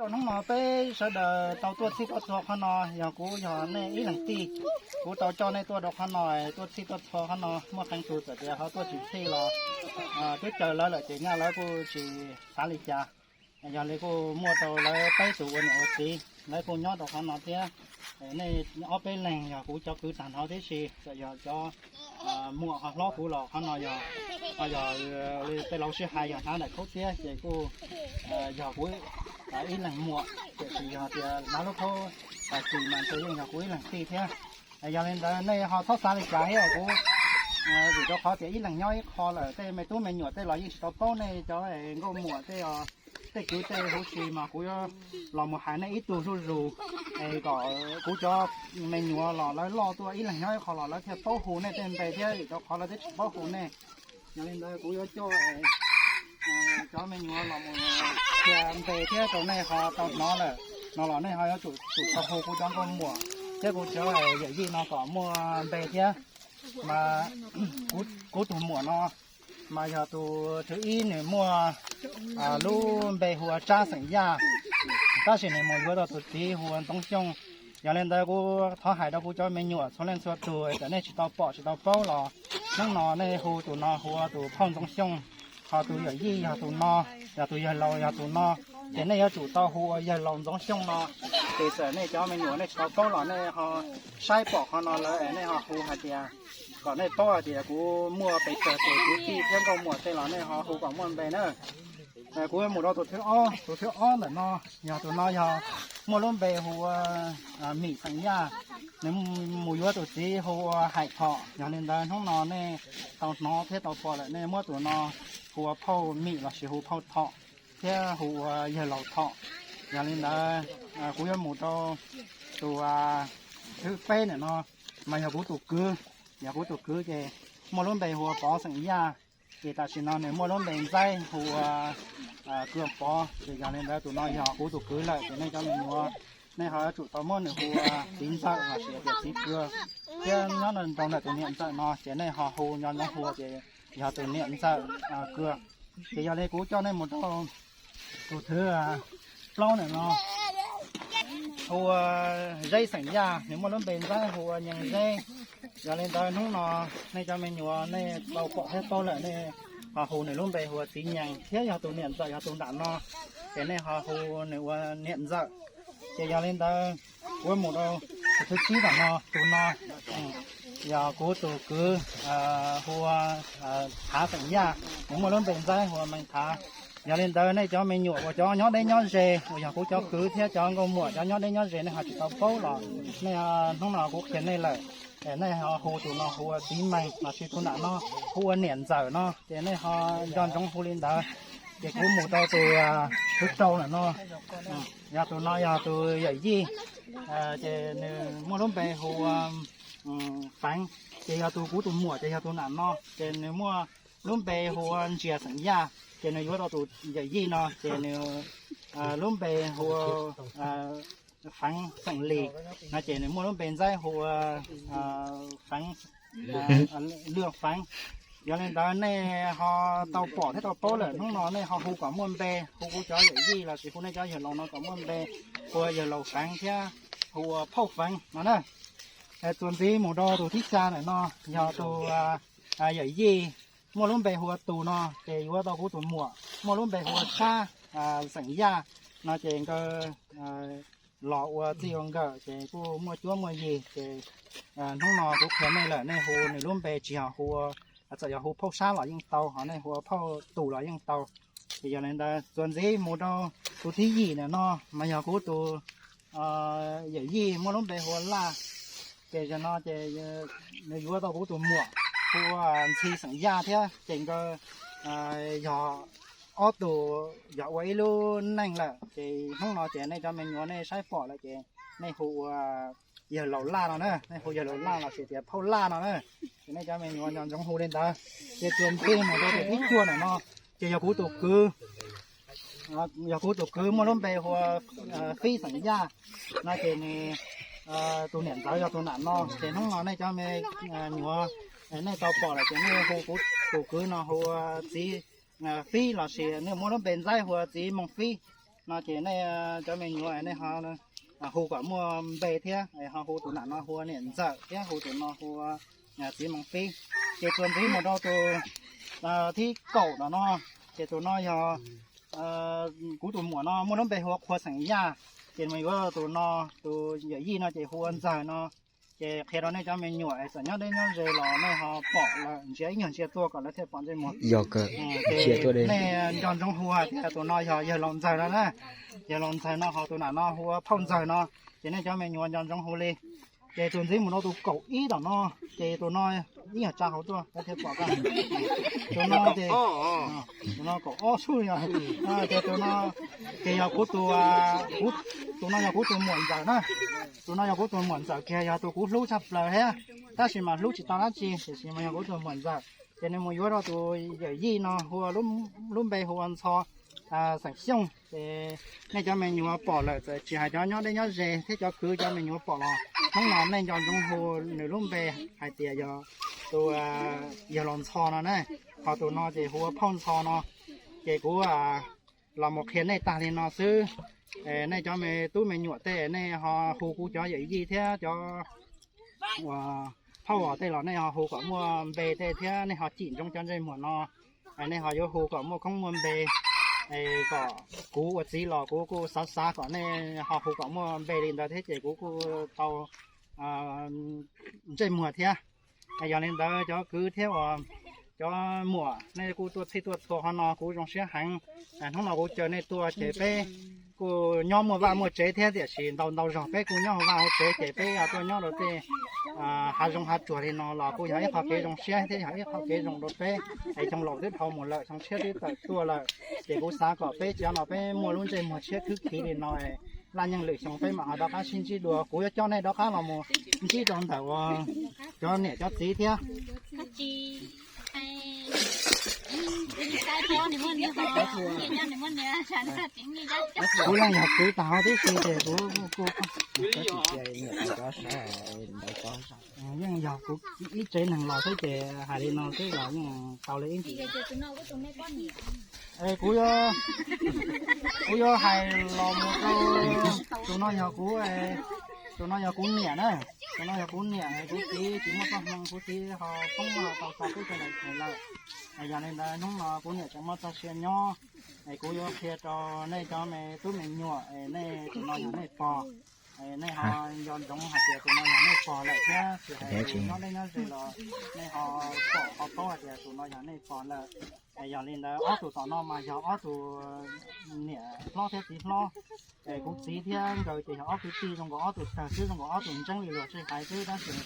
Rau hnub no peb sawv daws tau tuaj txhij tuaj txhua qhov no, yog kuv yog nej ib leeg tij, kuv tau coj nej tuaj rau qhov no, tuaj txhij tuaj txhua qhov no. Muaj qee tus txawm tias ho tuaj tsis txhij los twb caw lawv lawm ces nyaj lawv kuj tsis xav li cas. Yog li kuj muaj rau lawv peb tus ua niam ua txiv, lawv kuj nyob rau qhov no thiab. Nej ob peb leeg yog kuv cov kwv tag nrho tib si, txawm yog cov muam ho hlob kuv los qhov no yog, yog tej laus sib hais yog hnav daim khaub tiab ces kuj yog kuv ib leeg muam, tiam sis yog tias hnav lub khaub kis mas ntshe yeej yog kuv ib leeg tij thiab. Yog li ntawd nej ho txhob xav li cas thiab kuv, vim rau qhov tias ib leeg nyob ib qho lawm, tej me tub me nyuam tej los yeej tsis tau paub nej cov nkauj muam tej, tej kwv tej huv si mas kuv yuav los mus hais nej ib tug zuj zus es kom kuv cov me nyuam los lawv loj tuaj ib leeg nyob ib qho los lawv thiaj paub hu nej tej npe thiab, vim rau qhov lawv twb tsis paub hu nej. Yog li ntawd kuv yuav coj cov me nyuam los mus qhia npe thiab rau nej ho tau hnov lawm no los nej ho yuav tsum tau hu kuv cov nkauj muam thiab kuv cov yawm yij no kom muaj npe thiab. Mas kuv tus muam no mas yog tus thib ib, nws muaj lub npe hu ua Tsab xeem Yaj, tab sis nws mus yuav tau tus txiv hu ua Ntxoov Xyooj. Yog li ntawd kuv thov hais rau kuv cov me nyuam txhua leej txhua tus, txawm nej tsis tau pom tsis tau paub los hnub no nej hu tus no hu ua tus phauj Ntxoov Xyooj, ho tus yawm yij yog tus no, yog tus yawg laus yog tus no, ces nej yuav tsum tau hu ua yawg laus Ntxoov Xyooj no. Ces txawm nej cov me nyuam nej tsis tau paub los nej ho saib pom qhov no lawm es nej ho hu hais tias, kom nej paub hais tias kuv muaj pes tsawg tus kwv tij thiab nkauj muam tej los nej ho hu kom muaj npe na. Kuv mus rau tus thib ob, tus thib ob ntawm no, yog tus no yog muaj lub npe hu ua Mim xeem Yaj. Nws mus yuav tus txiv hu ua Hais Thom. Yog li ntawd hnub no nej tau hnov thiab tau pom lawm, nej muab tus no hu ua phauj Mim lossis hu phauj Thom thiab hu ua yawg laus Thom. Yog li ntawd kuv yuav mus rau tus thib peb ntawm no, mas yog kuv tus kwv, yog kuv tus kwv ces muaj lub npe hu ua Pov xeem Yaj. Ces tam sim no nws muaj lub npe ntxaib hu ua Kws Pov. Ces yog li ntawd tus no yog kuv tus kwv lawm, ces nej cov me nyuam nej ho yuav tsum tau muab nws hu ua txiv ntxawm lossis tias txiv kws. Thiab nyob rau ntawm tus niam ntxawm no ces nej ho hu nco ntsoov hu ces yog tus niam ntxawm kws. Ces yog li kuv coj nej mus rau tus thib plaub ntawm no, hu ua Zeb xeem Yaj, nws muaj lub npe ntxaib hu ua Nyees Zeb. Yog li ntawd hnub no nej cov me nyuam nej tau pom thiab paub lawm, nej ho hu nws lub npe hu ua txiv Nyees, thiab yog tus niam ntxawm yog tus nram no, ces nej ho hu nws ua niam ntxawm. Ces yog li ntawd kuv mus rau tus thib tsib ntawm no, tus no yog kuv tus kwv hu ua Thav xeem Yaj, nws muaj lub npe ntxaib hu ua Mees Thav. Yog li ntawd nej cov me nyuam uas cov nyob deb nyob ze uas yog kuv cov kwv thiab cov nkauj muam cov nyob deb nyob ze nej ho tsis tau paub los nej, hnub no kuv qhia nej lawm, nej ho hu tus no hu ua txiv Mees lossis tus nram no hu ua niam ntxawm no, ces nej ho nco ntsoov hu li ntawd. Ces kuv mus rau tus thib rau ntawm no, yog tus no yog tus yawm yij, ces nws muaj lub npe hu ua Feev, ces yog tus kuv tus muam ces yog tus nram no, ces nws muaj lub npe hu ua Ntsias xeem Yaj, ces nws yuav tau tus yawm yij no ces nws lub npe hu ua Feev xeem Lis no, ces nws muaj lub npe ntxaib hu ua Feev, Luag Feev. Yog li ntawd nej ho tau pom thiab tau paub lawm, hnub no nej ho hu kom muaj npe, hu kuv cov yawm yij lossis hu nej cov yawg laus no kom muaj npe, hu ua yawg laus Feev thiab hu ua phauj Feev no na. Txuas ntxiv mus rau tus thib xya ntawm no, yog tus yawm yij muaj lub npe hu ua Tus no, ces yuav tau kuv tus muam muaj lub npe hu ua Tsab xeem Yaj no, ces nkawd los ua txij ua nkawm ces kuj muaj cuab muaj yig, ces hnub no kuv qhia nej lawm, nej hu nws lub npe tsis yog hu, txawm yog hu phauj Sab los yeej tau, ho nej hu ua phauj Tus los yeej tau. Ces yog li ntawd txuas ntxiv mus rau tus thib yim ntawm no, mas yog kuv tus yawm yij muaj lub npe hu ua Laj, ces zaum no ces nws yuav tau kuv tus muam hu ua Ntxhi xeem Yaj thiab, ces nkawd yog ob tug yog ua ib lub neej lawm, ces hnub no ces nej cov me nyuam nej saib pom lawm ces nej hu ua yawg laus Laj no na, nej hu yawg laus Laj lossis tias phauj Laj no na, ces nej cov me nyuam nco ntsoov hu li ntawd. Ces txuas ntxiv mus rau tus thib cuaj ntawm no, ces yog kuv tus kwv, yog kuv tus kwv muaj lub npe hu ua Fib xeem Yaj no, ces nws tus niam ntxawm yog tus nram no, ces hnub no nej cov me nyuam nej tau pom lawm ces nej hu kuv tus kwv no hu ua txiv Fib lossis nws muaj lub npe ntxaib hu ua txiv Moos Fib. No ces nej cov me nyuam nej ho hu kom muaj npe thiab, ho hu tus nam no hu ua niam ntxawm thiab hu tus no hu ua txiv moos pib. Ces txuas ntxiv mus rau tus thib kaum no no, ces tus no yog kuv tus muam no muaj lub npe hu ua Qhua xeem Yaj, ces mus yuav tus no, tus yawm yij no ces hu ua Ntxawg no. Ces qhia rau nej cov me nyuam txawm nyob deb nyob ze los nej ho pom lawm ntsia ib nyuag ntsia tuaj kom lawv thiaj pom ntsej muag. Nej nco ntsoov hu hais tias tus no yog yawg laus Ntxawg no na. Yawg laus Ntxawg no ho tus nam no hu ua Phauj Ntxawg no. Ces nej cov me nyuam nco ntsoov hu li. Ces tus ntxiv mus rau tus kaum ib tom no, ces tus no ib nyuag tsa hauv tuaj lawv thiaj pom. Tus no ces, tus no kaum ob xub yog, ces tus no ces yog kuv tus, tus no yog kuv tus muam ntxawm na. Tus no yog kuv tus muam ntxawm kiag, yog tus kuv hlub tshaj plaws thiab, tab sis mas hlub tsis tau dab tsi, tiam sis mas yog kuv tus muam ntxawm. Ces nws mus yuav rau tus yawm yij no hu ua, lub npe hu ua Ntxho xeem Xyooj. Ces nej cov me nyuam pom lawm, txawm tsis hais cov nyob deb nyob ze thiab cov kwv cov me nyuam pom los hnub no nej nco ntsoov hu nws lub npe hais tias yog tus yawg laus Ntxho no na. Ho tus no ces hu ua Phauj Ntxho no. Ces kuv los mus qhia nej tag li no xwb. Nej cov me tub me nyuam tej nej ho hu kuv cov yawm yij thiab cov uas phauj os tej los nej ho hu kom muaj npe tej thiab nej ho cim ntsoov cov ntsej muag no. Nej ho yuav hu kom muaj koob muaj npe, kom kuv ua txiv los kuv kuj xav xav kom nej ho hu kom muaj npe li ntawd thiab ces kuv kuj tau ntsej muag thiab. Yog li ntawd cov kwv thiab uas cov muam nej kuj tuaj txhij tuaj txhua qhov no kuv zoo siab heev. Hnub no kuv caw nej tuaj ces peb kuj nyob muaj vaj muaj tsev thiab, tiam sis ntau ntau zaug peb kuj nyob hauv vaj hauv tsev ces peb tuaj nyob rau tej hav zoov hav tsuag li no los kuj yog ib qho kev zoo siab thiab yog ib qho kev zoo rau peb. Es xyoo laus twb dhau mus lawm, xyoo tshiab twb tawm tuaj lawm, ces kuv xav kom peb cov no peb muaj lub ntsej muag tshiab khwv khiv li no, laj nyeej lwm xyoo peb mam ho rov qab sib ntsib dua. Kuv yuav coj nej rov qab los mus ntsib rau ntawm uas cov niam cov txiv thiab. Kuv leej yog kwv tag huv tib si ces kuv kuj yeej yog kuv ib tsev neeg los xwb ces hais li no xwb los yeej tau li ib ntsis. Es kuv, kuv yuav hais los mus rau, tus no yog kuv, tus no yog kuv niam na. Tus no yog kuv niam, kuv txiv tsis muaj txoj hmoo, kuv txiv ho poob tau tau peb cov daim tes lawm. Yog li ntawd hnub no kuv niam tseem muaj txoj sia nyob, es kuv yuav qhia rau nej cov me tub me nyuam, nej tus no yog nej pog, nej ho nco ntsoov hais tias tus no yog nej pog lawm thiab, tsis hais tus nyob deb nyob ze los nej ho pom ho paub hais tias tus no yog nej pog lawm. Yog li ntawd ob tug tom no mas yog ob tug niam hlob thiab txiv hlob. Kuv txiv thiab nkawd ces yog ob kwv tij zoo nkaus ob tug tawg xwb, zoo nkaus ob tug ntseeb li luag tsis hais xwb, tab sis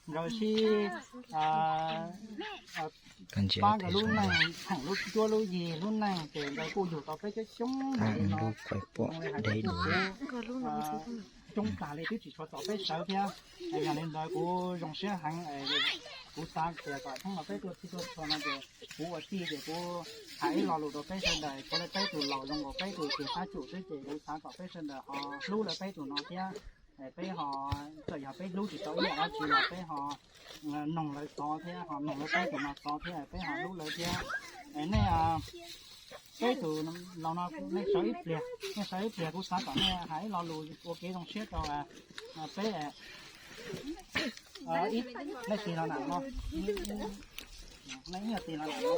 nkawd sib pab nkawd lub neej, theem lub cuab lub yig lub neej ces nkawd kuj yug tau peb coob coob li no, zoo li hais tias kuj coob tag li twb tsis tshua txaus peb sawv thiab. Yog li ntawd kuv zoo siab heev, kuv xav tias kom hnub no peb tuaj txhij tuaj txhua no ces kuv ua tij ces kuv hais ib lo lus rau peb sawv daws, tshuav li peb tus laus zoo nkaus peb tus tus qab cum xwb ces kuv xav kom peb sawv daws ho hlub lawv peb tus no thiab. Peb ho, txawm yog peb hlub tsis tau ib yam dab tsi los peb ho noog lawv xov thiab ho noog lawv peb tus no xov thiab peb ho hlub lawv thiab. Nej, peb tus laus no nej sawv ib pliag, nej sawv ib pliag kuv xav kom nej hais ib lo lus ua kev zoo siab rau peb. Nej tig los nram no, nej ib nyuag tig los nram no,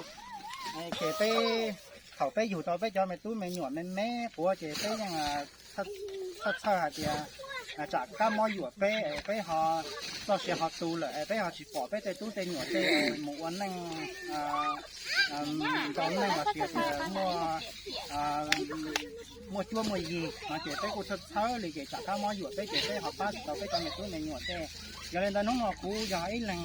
ces peb, thaum peb yug tau peb cov me tub me nyuam me me quav ces peb yeej txhawj txhawj hais tias tsam kab mob yuam peb es peb ho txoj sia ho tu lawm es peb ho tsis pom peb tej tub tej nyuam tej mus ua neej, nto neej los sis tias muaj, muaj cuab muaj yig no ces peb kuj txhawj txhawj li ces tsam kab mob yuam peb ces peb ho pab tsis tau peb cov me tub me nyuam tej. Yog li ntawd hnub no kuv yog ib leeg,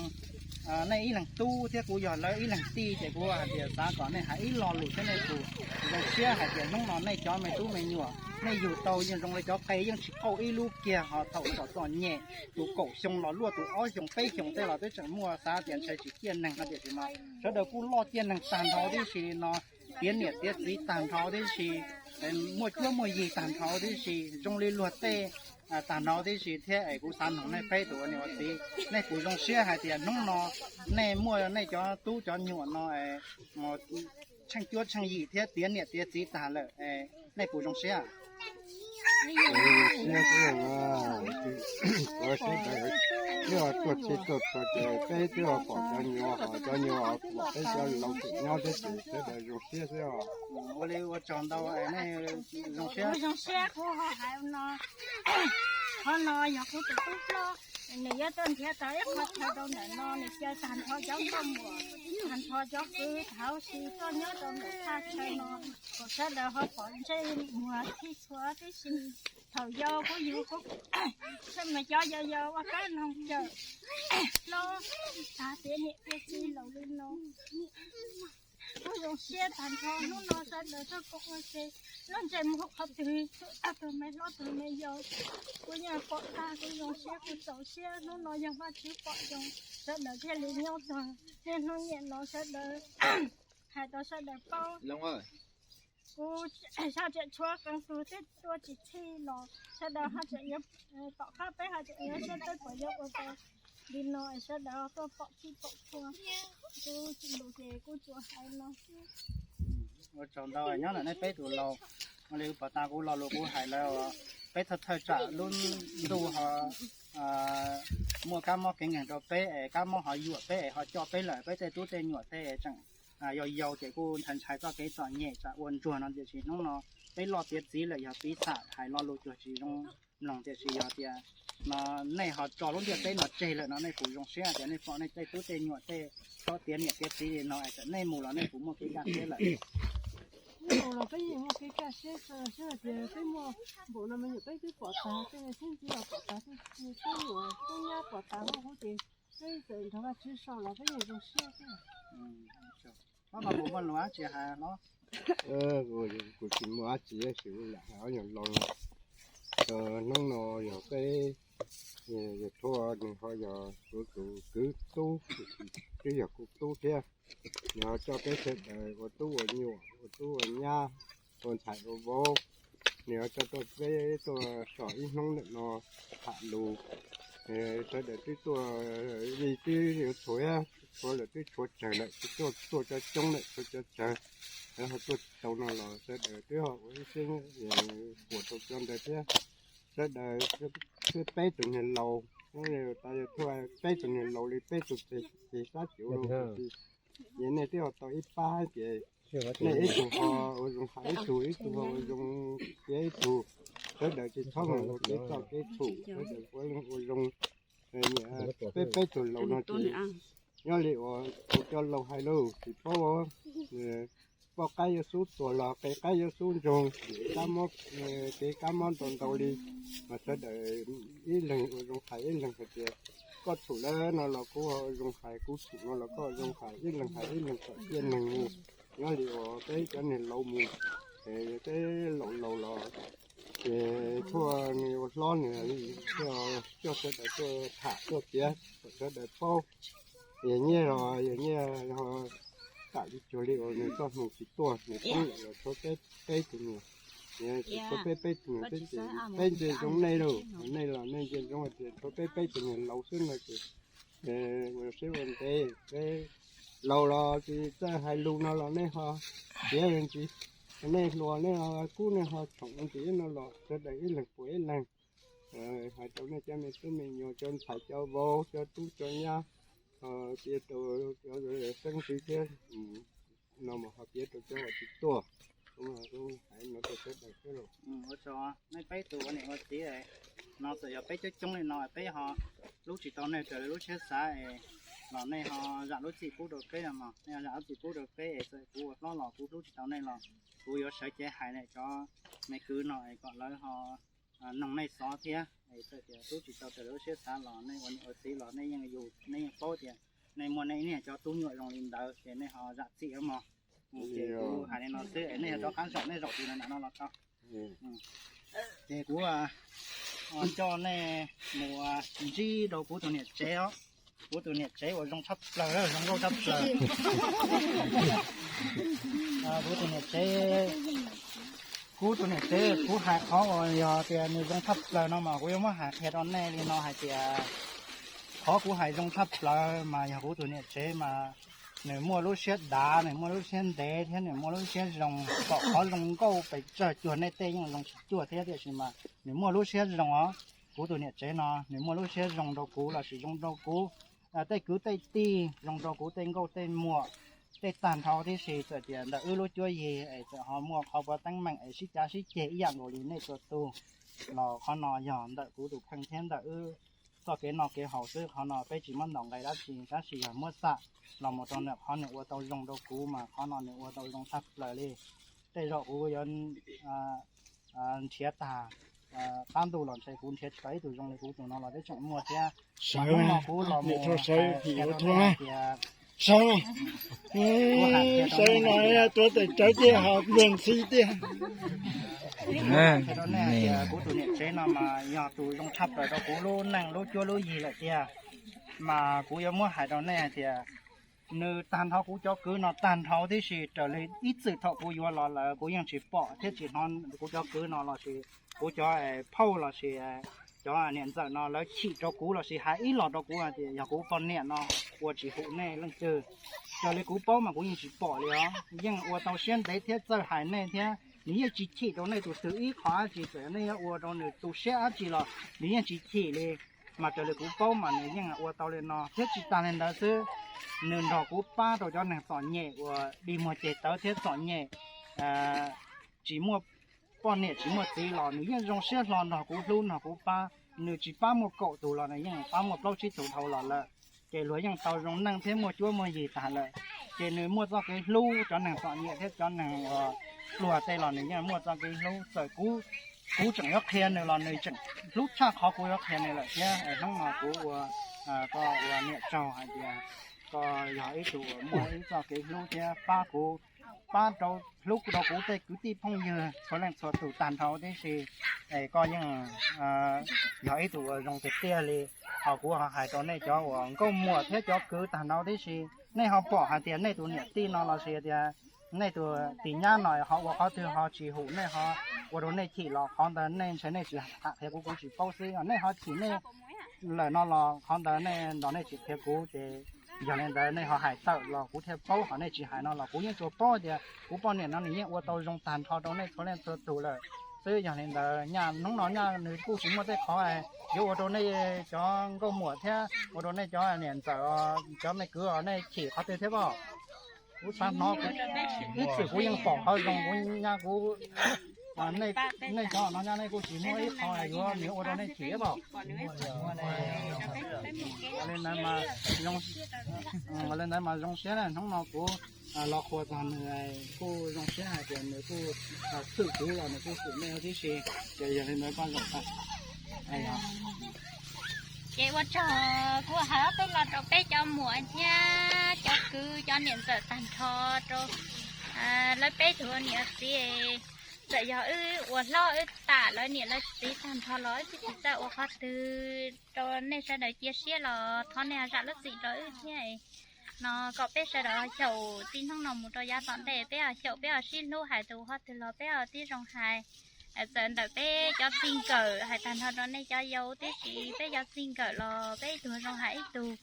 nej ib leeg tub thiab kuv yog lawv ib leeg tij ces kuv hais tias xav kom nej hais ib lo lus thiab nej tus zoo siab hais tias hnub no nej cov me tub me nyuam nej yug tau yeej zoo li cov qe yeej tsis qauj ib lub kiag, ho thaum txom txom nyem tus kaum xyoo los luaj tus ob xyoos peb xyoos tej los twb tseem muaj, xav tias ntshe tsis ciaj neeg no tiam sis mas sawv daws kuj loj ciaj neeg tag nrho tib si no, tiav niam tiav txiv tag nrho tib si, muaj cuab muaj yig tag nrho tib si, zoo li luag tej tag nrho tib si thiab es kuv xav noog nej peb tus ua niam ua txiv, nej puas zoo siab hais tias hnub no nej muaj nej cov tub cov nyuam no tsheej cuab tsheej yig thiab tiav niam tiav txiv tag lawm, nej puas zoo siab? Nyob twb, sawv daws twb tuaj txhij tuaj txhua ces peb twb pom cov nyuam, ho cov nyuam pom peb cov laus tseem nyob thiab ces sawv daws zoo siab xwb os. Ua li ua tsaug ntau, nej zoo siab. Zoo siab kuv ho hais no, qhov no yog kuv tus tub hlob, nws yuav tuaj nrhiav tau ib qho chaw rau ntawm no, nws cia tag nrho cov nkauj muam, tag nrho cov kwv thaum ub tuaj nyob rau ntawm thaj chaw no, kom sawv daws ho pom ntsej muag txhij txhua tib si. Thaum yau kuj yug kuj, txhij mas cov yau yau ua kab noog cawm hlob, tag tiav niam tiav txiv laus li no. Kuj zoo siab tag nrho hnub no sawv daws tuaj koom ua ke, lub ntsej muag qhov twg tsuj tag tus me hlob tus me yau, kuv yeej pom tag kuv zoo siab kuv txaus siab. Hnub no yog Vajtswv pom zoo, sawv daws thiaj li nyob txog niaj hnub nyiam no sawv daws hais rau sawv daws paub. Kuv sab tseem tshuav qee tus twb tuaj tsis txhij los sawv daws ho tseem yuav, tom qab peb ho tseem yuav siab teb kom yuav ua tau li no es sawv daws tuaj pom txhij pom txhua. Kuv tsis ntus ces kuj tsuas hais no. Ua tsaug ntau nyob ntawm nej peb tus laus. Ua li pom tas kuv lo lus kuv hais lawm, peb thawj thawj tsam lub ntuj ho muaj kab mob kev nkeeg rau peb es kab mob ho yuam peb es ho coj peb lawm, peb tej tub tej nyuam tej tseem yau yau ces kuj ntshai ntshai txoj kev txom nyem tsam ua ntsuag no, tiam sis hnub no peb loj tiav txiv lawm yog piv xam hais lo lus cuag tsis zoo mloog, tiam sis yog tias no nej ho tso lub ntiaj teb no tseg lawm no nej puas zoo siab tias nej pom nej tej tub tej nyuam tej txhob tiav niam tiav txiv li no es txawm nej mus los nej puas muaj kev kaj siab lawm? Los peb yeej muaj kev kaj siab, siab hais tias peb muaj npaum no me nyuam peb twb pom tag, tej me xeeb ntxwv los pom tag, tej tub nyuam tub nyab pom tag huv ces peb txawm nrog Vajtswv sau los peb yeej zoo siab xwb. Hlob no puas muaj lus dab tsi hais hlob? Kuv tsis muaj dab tsi, tab sis kuv lam hais ob nyuag lo no. Hnub no yog peb, yog Tshuaj nws ho yog kuv tus kwv tub, twb yog kuv tub thiab. Nws ho coj peb sawv daws ua tub ua nyuam, ua tub ua nyab, ua ntxhais ua vauv. Nws ho coj tuaj peb tuaj so ib hnub ntawm no tham lus. Sawv daws twb tuaj, vij twb yuav tshuav, tshuav lawm twb tshuav tsawg lawm, tuaj tuaj cov coob lawm tshuav cov tsawg, lawv ho tuaj tsis tau no los sawv daws twb ho ua ib siab puas rau cov ntawd thiab. Sawv daws thiab peb tus niag laus, tas yog Tshuaj peb tus niag laus li peb tus txiv xab cuv los, ces nej twb ho tau ib pab ces nej ib tug ho ua zoo hais ib tug, ib tug ho ua zoo piav ib tug. Sawv daws tsis txhob mus ua kev txom kev txhum, sawv daws ua zoo. Peb peb tug laus no ces nyob li uas kuv cov laus hais lauj, tsis paub, poj qaib yuav xub tuag los qe qaib yuav xub ntsoog, kev kab mob ntau ntau li. Mas sawv daws ib leeg ua zoo hais ib leeg hais tias koj txhum lawm no los kuv ho ua zoo hais, kuv txhum no los koj ua zoo hais, ib leeg hais ib leeg kom ciaj neeg mus. Nyob li uas peb cov niag laus mus, peb laus laus los ces Tshuaj nws ua hlob nws coj sawv daws tuaj tham tuaj piav kom sawv daws paub. Yog nyiaj los yog nyiaj ho tam li cuag li uas nws txoj hmoo tsis tuaj, nws poob lawm los tshuav peb peb tus niam, tshuav peb peb tus niam peb ces peb ntsia zoo nej lauj, nej los nej ntsia zoo hais tias tshuav peb peb tus niam laus xwb no ces ua siab ua ntev, peb laus los tsis txawj hais lus no los nej ho piav ntsis, nej hluas nej ho kub nej ho tshoom ntsis no los sawv daws ib leeg puas ib leeg hais rau nej cov me tub me nyuam, cov ntxhais cov vauv, cov tub cov nyab, piav rau cov xeeb ntxwv thiab no mas ho piav rau cov uas tsis tuaj. Kuv hais no rau sawv daws xwb lauj. Ua tsaug nej peb tus ua niam ua txiv no, txawm yog peb coob coob li no peb ho hlub tsis tau nej raws li lub siab xav es los nej ho zam lub txim pub rau peb no, nej ho zam lub txim pub rau peb es txawm kuv ua hlob los kuv hlub tsis tau nej los kuv yuav sawv cev hais nej cov me kwv no es kom lawv ho noog nej xov thiab. Es txawm tias hlub tsis tau raws li lub siab xav los nej ua niam ua txiv los nej yeej yug, nej yeej paub tias nej muaj nej niag cov tub nyuam zoo li ntawd ces nej ho zam txim mog. Ces kuv hais li no xwb es nej yog rov qab zaum nej zaum tus na no los tau. Ces kuv coj nej mus ntsib rau kuv tus niam tsev os. Kuv tus niam tsev uas zoo tshaj plaws, zoo nkauj tshaj plaws. Kuv tus niam tsev, kuv tus niam tsev kuv hais qhov uas yog tias nws zoo tshaj plaws no mas kuv yuav muab hais qhia rau nej li no hais tias qhov kuv hais zoo tshaj plaws mas yog kuv tus niam tsev mas Nws muaj lub siab dav, nws muaj lub siab ntev thiab nws muaj lub siab zoo, kom qhov zoo nkauj pes tsawg cuag nej tej yeej zoo tsis cuag thiab, tiam sis mas nws muaj lub siab zoo os. Kuv tus niam tsev no nws muaj lub siab zoo rau kuv lossis zoo rau kuv tej kwv tej tij, zoo rau kuv tej nkauj tej muam, tej tag nrho tib si. Txawm tias ntawm wb lub cuab yig es txawm ho muaj qhov puav teeb meem es sib cav sib ceg ib yam nkaus li nej txhua tus, los qhov no yog ntawm kuv tus kheej thiab ntawm wb txoj kev noj kev haus xwb. Qhov no peb tsis muab ntaus nqe dab tsi, tab sis yog muab xam los mus rau ntawm qhov nws ua tau zoo rau kuv mas qhov no nws ua tau zoo tshaj plaws li. Tej zaum kuv yuav nrhiav tag qab ntuj los ntshe kuv nrhiav tsis tau ib tug zoo li kuv tus no los twb tseem muaj thiab. Sawv, kuv los mus sawv, sawv no tuav tes tsawv tiag, ho luag ntxhi tiag. Qhia rau nej hais tias kuv tus niam tsev no mas yog tus zoo tshaj plaws rau kuv lub neej lub cuab lub yig lawm tiag. Mas kuv yuav muab hais rau nej hais tias nws tag nrho kuv cov kwv no tag nrho tib si, raws li ib txwm thaum kuv yuav los lawm kuv yeej tsis pom thiab tsis hnov kuv cov kwv no lossis kuv cov phauj lossis cov niam ntxawm no lawv chim rau kuv lossis hais ib los rau kuv hais tias yog kuv poj niam no ua tsis hum nej leej twg. Raws li kuv paub mas kuv yeej tsis pom li os, yeej ua tau siab ntev thiab txawj hais nej thiab. Nws yeej tsis chim rau nej tus twg ib qho dab tsi, txawm nej yuav ua rau nws tu siab dab tsi los nws yeej tsis chim li. Mas raws li kuv paub mas nws yeej ua tau li no thiab tsis tas li ntawd xwb, nws nrog kuv pab rau cov neeg txom nyem uas dig muag ceg tawv thiab txom nyem tsis muaj poj niam tsis muaj txiv los nws yeej zoo siab hlo nrog kuv hlub nrog kuv pab. Nws tsis pab muaj kaum tus los nws yeej pab muaj plaub tsib tug dhau los lawm. Ces luag yeej tau zoo neej thiab muaj cuab muaj yig tag lawm. Ces nws muaj txoj kev hlub cov neeg txom nyem thiab cov neeg uas pluag tej los nws yeej muaj txoj kev hlub. Txawm kuv, kuv tseem yuav qhia nws los nws tseem hlub tshaj qhov kuv yuav qhia nws lawm thiab. Hnub no kuv ua, koj ua niam tsaug hais tias koj yog ib tug uas muaj ib txoj kev hlub thiab pab kuv, pab rau, hlub rau kuv tej kwv tij phooj ywg txhua leej txhua tus tag nrho tib si. Es koj yeej yog ib tug uas zoo tiag tiag li. Ho kuv ho hais rau nej cov uas nkauj muam thiab cov kwv tag nrho tib si, nej ho pom hais tias nej tus niam tij no lossis tias nej tus tis nyab no ho ua qhov twg ho tsis hum nej ho ua rau nej chim los qhov ntawd nej ntshe nej tsis tham qhia kuv, kuv tsis paub xwb. Nej ho chim nej lawm no los qhov ntawd nej nrog nej tsis qhia kuv ces yog li ntawd nej ho hais tawm los kuv thiaj paub, ho nej tsis hais no los kuv yeej tsuas paub tias kuv poj niam no nws yeej ua tau zoo tag nrho rau nej txhua leej txhua tus lawm xwb. Yog li ntawd nyaj hnub no nyaj nws kuj tsis muaj tej qhov yuav ua rau nej cov nkauj muam thiab ua rau nej cov niam ntxawm, cov me kwv os nej chim qhov twg thiab pob. Kuv xav hnov, ib txwm kuv yeej pom qhov zoo, kuv nyab kuv, nej cov no nyab nej kuj tsis muaj ib qho yuav nws ua rau nej chim pob. Li ntawd mas zoo siab na, hnub no kuv los qhuas txog nws kuj zoo siab hais tias nws kuj hwm kuv los nws kuj hwm nej tib si. Ces yog li ntawd koj zaum tag. Ces ua tsaug kuv hais ob peb lo rau peb cov muam thiab cov kwv cov niam ntxawm tag nrho rau lawv peb tug niam txiv. Txawm yog wb ua hlob wb tam lawv niam lawv txiv tag nrho los wb twb tsis txawj ua qhov twg rau nej sawv daws cia siab los thov nej zam lub txim rau wb thiab. No kom peb sawv daws xyaum txij hnub no mus rau yav tom ntej peb ho xyaum peb ho sib hlub hais tus qhov twg los peb ho tib zoo hais. Txawm ntawm peb cov txij nkawm hais tag nrho rau nej cov yau tib si, peb cov txij nkawm los peb ib tug zoo hais ib tug.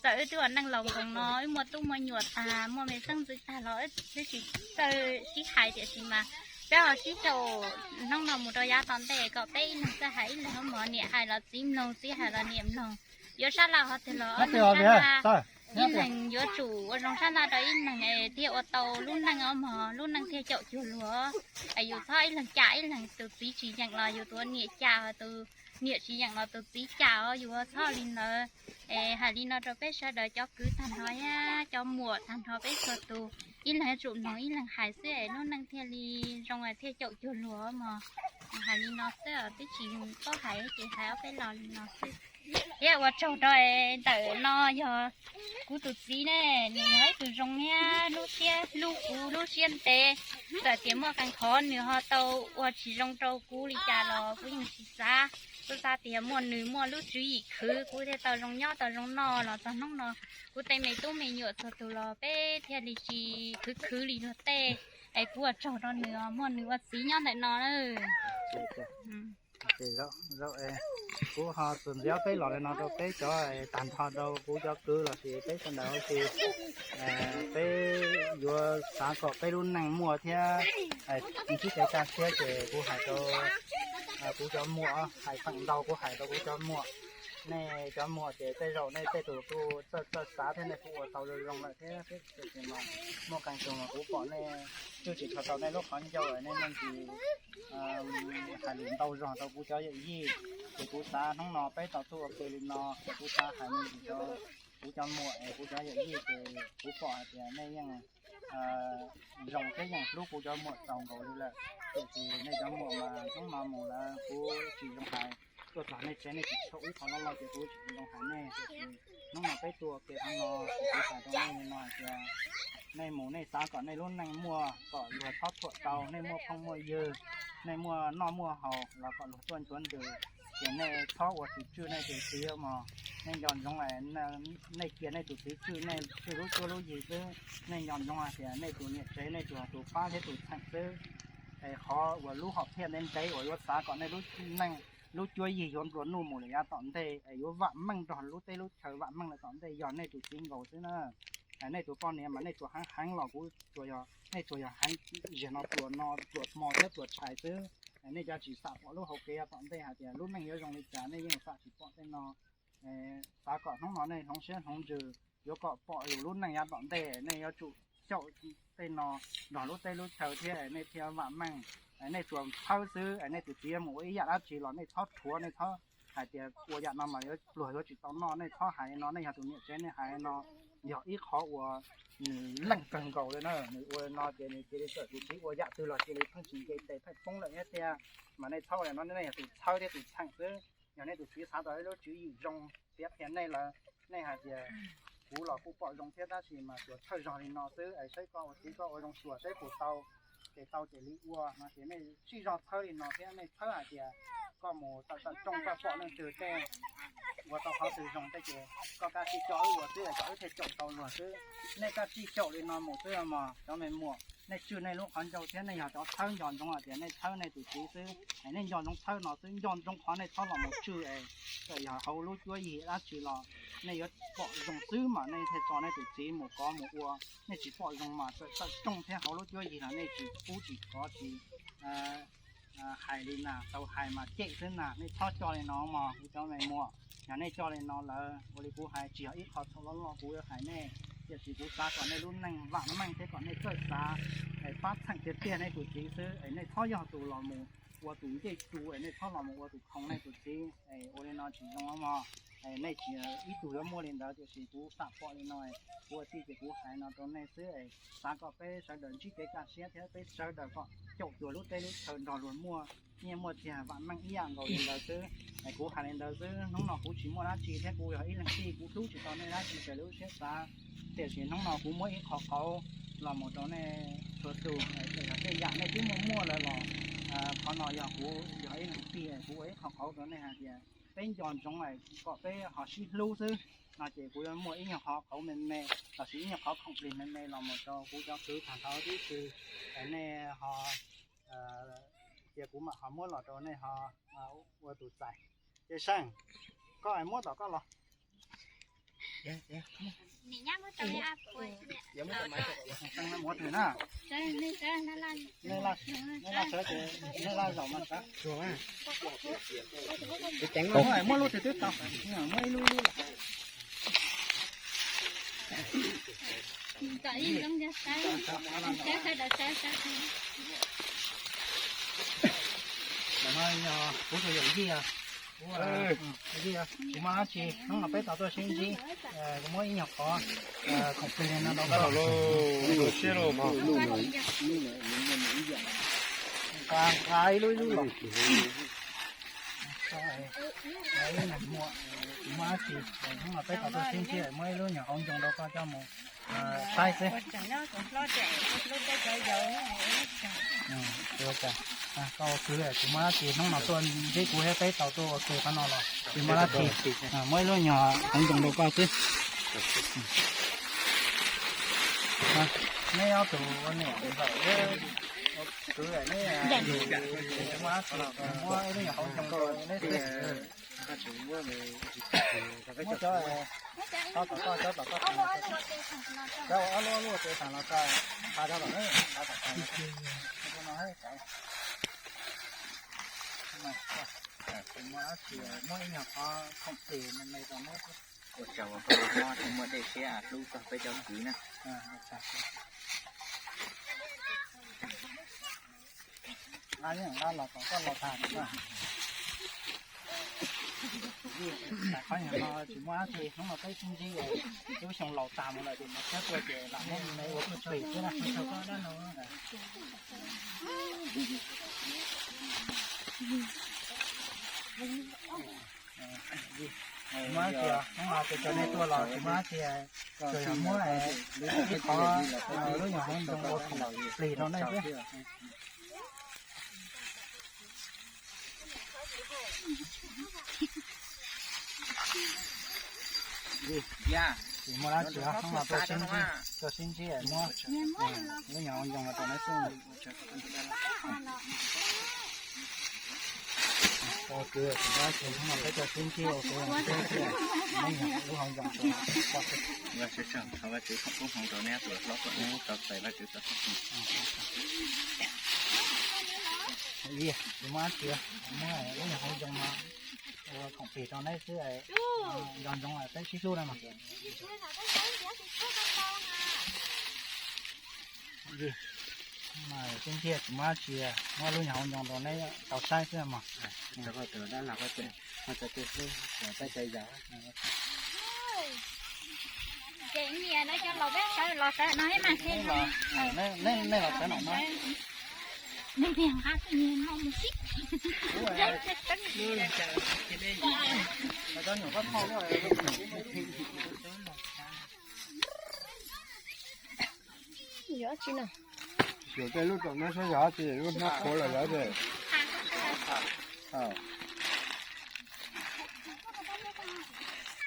Txawm wb twb ua neej laus nkoos no wb muaj tub muaj nyuam tag muaj me xeeb ntxwv tag los wb twb tsis txawj sib hais tiam sis mas peb ho sib xyaum hnub no mus rau yav tom ntej kom peb ib leeg txawj hais ib leeg mog, niam hais los txiv mloog, txiv hais los niam mloog. Yuav sab laj qhov twg los ob leeg sab laj, ib leeg yuav tsum ua zoo sab laj rau ib leeg es thiaj ua tau lub neej os mog, lub neej thiaj caum cuag luag. Yus txhob ib leeg cam ib leeg, tus txiv tsis yeem los yus tus niam cam, tus niam tsis yeem los tus txiv cam os, yus txhob li ntawd. Es hais li no rau peb sawv daws cov kwv tag nrho thiab cov muam tag nrho peb txhua tus, ib leeg yuav tsum mloog ib leeg hais xwb es lub neej thiaj li zoo thiaj caum cuag luag mog. Hais li no xwb, twb tsis paub hais ces hais ob peb lo li no xwb. Thiab ua tsaug rau ntawm no yog kuv tus txiv ne, nws yog ib tug zoo thiab lub siab hlub kuv lub siab ntev. Txawm tias muaj qee qhov nws ho tau ua tsis zoo rau kuv li cas los kuv yeej tsis xav. Kuv xav tias muaj nws muaj lub tswv yim khwv kuv thiaj tau zoo nyob tau zoo noj los txog hnub no. Kuv tej me tub me nyuam txhua tus los peb thiaj li tsis khwv khwv li luag tej. Es kuv ua tsaug rau nws, muaj nws ua txiv nyob ntawm no na. Ces kuv ho txuas ntxiv peb los li no rau peb cov, tag nrho rau kuv cov kwv los sis peb sawv daws, peb yuav xav kom peb lub neej muaj thiab ntsib kev kaj siab ces kuv hais rau kuv cov muam, hais feem ntau kuv hais rau kuv cov muam. Nej cov muam ces tej zaum nej tej tus kuj txawj txawj xav thiab nej kuj ua tau zoo zoo lawm thiab, tiam sis mas muaj qee tus mas kuv pom nej twb tsis tshua tau nej lub qhov ncauj, nej leej twg hais lus ntau zog rau kuv cov yawm yij. Ces kuv xav hnub no peb tau tuaj ua ke li no ces kuv xav hais me ntsis rau kuv cov muam es kuv cov yawm yij ces kuv pom hais tias nej yeej zoo thiab yeej hlub kuv cov muam txaus nkaus li lawm. Tiam sis nej cov muam mas hnub no mus lawm kuv tsis zoo hais, tuaj txog nej tsev nej tsis tshua ib qho loj loj ces kuv tsis zoo hais nej. Tiam sis hnub no peb tuaj ua ke qhov no ces kuv hais rau nej li no hais tias nej mus nej xav kom nej lub neej muaj, kom luag txhob thuam tau, nej muaj phooj muaj ywg, nej muaj noj muaj haus los kom luag tuaj ncuav nws, ces nej txhob ua tus tswj nej tus txiv mog. Nej nco ntsoov, nej cia nej tus txiv tswj nej tswj lub cuab lub yig xwb. Nej nco ntsoov hais tias nej tus niam tsev nej tsuas tus pab thiab tus txheem xwb. Es qhov uas lub hom phiaj ntev ntev uas yuav xav kom nej lub neej lub cuab yig yuav nplua nuj mus lawm yav tom ntej es yuav vam meej nrog lub teb lub chaw vam meej lawm tom ntej yog nej tus txiv nkaus xwb na. Nej tus poj niam mas nej tsuas heev heev los kuv, nej tsuas yog heev ziag no pluas no pluas hmo thiab pluas tshais xwb. Nej cov tsis xam pom lub hauv kev yav tom ntej hais tias lub neej yuav zoo li cas nej yeej xam tsis pom tej no. Xav kom hnub no nej hloov siab hloov ntsws, yuav kom pom yus lub neej yav tom ntej nej yuav tsum xyaum tej no nrog lub teb lub chaw thiab nej thiaj vam meej. Nej tsuas txhawb xwb, nej tus txiv mus ua ib yam dab tsi los nej txhob rhuav, nej txhob hais tias ua yam no mas pluag yuav tsis tau noj, nej txhob hais li no, nej yog tus niam tsev nej hais li no yog ib qhov uas nws leej kawg nkaus li na. Nws ua li no ces nws cia li txawm tus txiv ua yam twg los cia li pheej tsis nce tes pheej poob lawm thiab tiag. Mas nej txhob ua li no, nej yog tus txhawb thiab tus txheem xwb. Yog nej tus txiv xav tau ib lub tswv yim zoo piav qhia nej lawm, nej hais tias kuv los kuj pom zoo thiab tab sis mas tsuas txhawj zog li no xwb es saib koj ua txiv koj ua zoo xyuas saib puas tau. Ces tau ces li ua no ces nej sib zog txhawb li no thiab nej txhawb hais tias koj mus tawm tawm rooj koj pom leej twg tej ua tau qhov twg zoo tej ces koj kav tsij coj wb ua xwb es kom wb thiaj caum tau luag xwb. Nej kav tsij caum li no mus xwb mog cov me muam. Nej tswj nej lub qhov ncauj thiab nej yog cov txhawb nco ntsoov hais tias nej txhawb nej tus txiv xwb es nej nco ntsoov txhawb no xwb, nco ntsoov qhov nej txhob los mus tswj es txawm yog hauv lub cuab yig dab tsi los nej yuav pom zoo xwb mas nej thiaj tso nej tus txiv mus kov mus ua. Nej tsis pom zoo mas txawm tawm rooj thiab hauv lub cuab yig los nej tsis pub tsis kov tsis hais li na, tau hais mas cem xwb na. Nej txhob coj li no mog kuv cov me muam. Yog nej coj li no lawm ua li kuv hais tsis yog ib qho txhaum loj loj kuv yuav hais nej, tiam sis kuv xav kom nej lub neej vam meej thiab kom nej txawj xav es pab txheem tiag tiag nej tus txiv xwb es nej txhob yog tus los mus ua tus ncej tus es nej txhob los mus ua tus khoom nej tus txiv es ua li no tsis zoo mog. Nej tsis ib tug yuav muaj li ntawd tiam sis kuv xam pom li no, kuv ua tij ces kuv hais no rau nej xwb es xav kom peb sawv daws ntsib kev kaj siab thiab peb sawv daws kom caum cuag lub teb lub chaw nrog luag muaj nyiaj muaj txiag vam meej ib yam nkaus li ntawd xwb. Es kuv hais li ntawd xwb, hnub no kuv tsis muaj dab tsi thiab kuv yog ib leeg tij kuv hlub tsis tau nej dab tsi raws li lub siab xav. Tiam sis hnub no kuv muab ib qho qauv los mus rau nej txhua tus, txawm yog tej yam nej twb muaj muaj lawm los qhov no yog kuv yog ib leeg tij kuv ua ib qho qauv rau nej hais tias peb nco ntsoov kom peb ho sib hlub xwb. No ces kuv yuav muaj ib nyuag qhov qauv me me lossis ib nyuag qhov khoom plig me me los mus rau kuv cov kwv tag nrho tib si, nej ho cia kuv mam ho muab los rau nej ho ua tus txais. Ces Seej, koj muab tom koj los. Nej laj sawv ces nej laj zaum mas sawv. Muab lub twg twb tau, muab ib lub ib lub los. Kuv tus yawm yij, kuv, kuv muaj dab tsi hnub no peb tau tuaj sib ntsib, kuv muab ib nyuag qhov khoom plig no rau koj. Nqa ib lub ib lub los. Kuv muaj dab tsi hnub no peb tau tuaj sib ntsib, muab ib lub nyuag hauv ncoo rau koj coj mus saib xwb. Koj ua kwv, kuv muaj dab tsi hnub no tuaj ntsib kuv thiab peb tau tuaj ua ke qhov no los tsis muaj dab tsi, muab ib lub nyuag hauv ncoo rau koj xwb. Neb ob tug ua niam ua ntxawm ua Muab ib lub nyuam hauv ncoo rau neb xwb. Muab cov, tau tom koj cov tom koj tag, cov ob lub ob lub tsev tag los tso, tha rau tom neb, tha tom koj no. Muab ib nyuag qhov khoom plig me me rau neb. Ua tsaug uas koj muab tau muaj dej siab hlub txog peb cov kwv na. Los kom koj los tag. Qhov no tsis muaj dab tsi, hnub no peb sib ntsib, lub xyoo laus tas mus lawm ces mus tshab tuaj ces lam muab me ua plig xwb na. Tsis muaj dab tsi, hnub no ces cov nej tuaj los tsis muaj dab tsi, tsuas yog muab ib qhov lub nyuag hauv ncoo ua khoom plig rau nej xwb. Tsis muaj dab tsi, hnub no tuaj sib ntsib, tuaj sib ntsib muab lub nyuag hauv ncoo los rau neb xwb. Ua kwv, tsis muaj dab tsi, hnub no peb tuaj sib ntsib ua kwv ua tij, muab lub nyuag hauv ncoo rau koj xwb. Vajtswv tsaug, thov Vajtswv foom koob hmoov rau neb tus hlob kom neb tau txais Vajtswv txoj koob hmoov. Tsis muaj dab tsi, muab lub nyuag hauv ncoo no ua khoom plig rau neb xwb, nco ntsoov peb sib hlub na mas. Mas sib ntsib tsis muaj dab tsi, muab lub nyuag hauv ncoo rau neb tau saib xwb mas. Nej los sawv no no. Yuav tsi na? Xyuas tej lub tom no saib yog tsi lub hnab qhuav los yog tsi.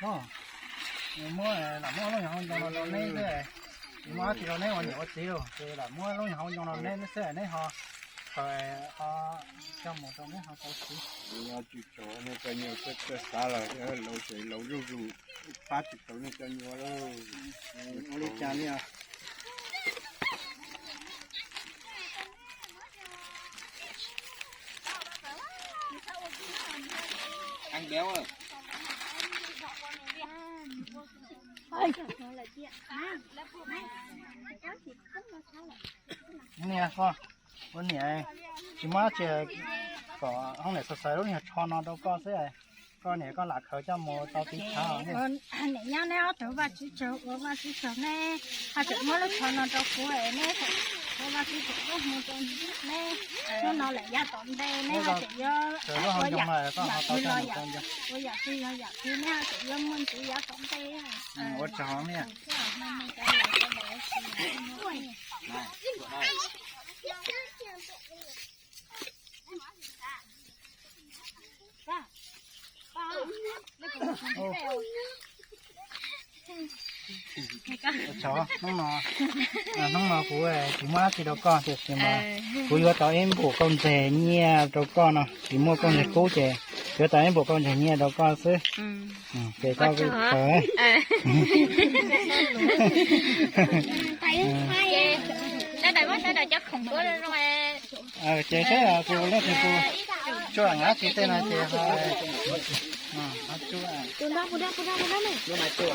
Muab, lam muab lub nyuag hauv ncoo no rau neb xwb, tsis muaj dab tsi rau neb ua niam ua txiv lauj, ces lam muab lub nyuag hauv ncoo no neb xwb neb ho, ho coj mus rau neb ho tau siv. Tsis tau nej cov nyuag, koj xav los laus ces laus zuj zus, pab tsis tau nej cov nyuag lauj. Ua li cas li os? Niam, ua niam, tsis muaj dab tsi, kom hoob niam xav xav lub nyuag tsho no rau koj xwb. Koj niam koj lam khaws coj mus tau tiv thaiv. Niam nyob neb ob tug Vajtswv tsaug ua Vajtswv tsaug neb, ho tseem muab lub tsho no rau kuv es neb, ua Vajtswv tsaug ua hmoo rau neb. Hnub no lam yav tom ntej neb ho tseem yuav ua yam twg los yog, ua yam twg yog yam twg neb ho tseem yuav muaj ntxiv yav tom ntej. Ua tsaug. Hnub no, hnub no kuv tsis muaj dab tsi rau koj tiam sis mas kuv yuav tau ib npum kauj ntxeg nyiaj rau koj no, tsis muaj kauj ntxeg kub ces yuav tau ib npum kauj ntxeg nyiaj rau koj xwb. Ces koj, ces saib kuv leej twg kuv tsuj nqa tsis tej no ces ho tsuj.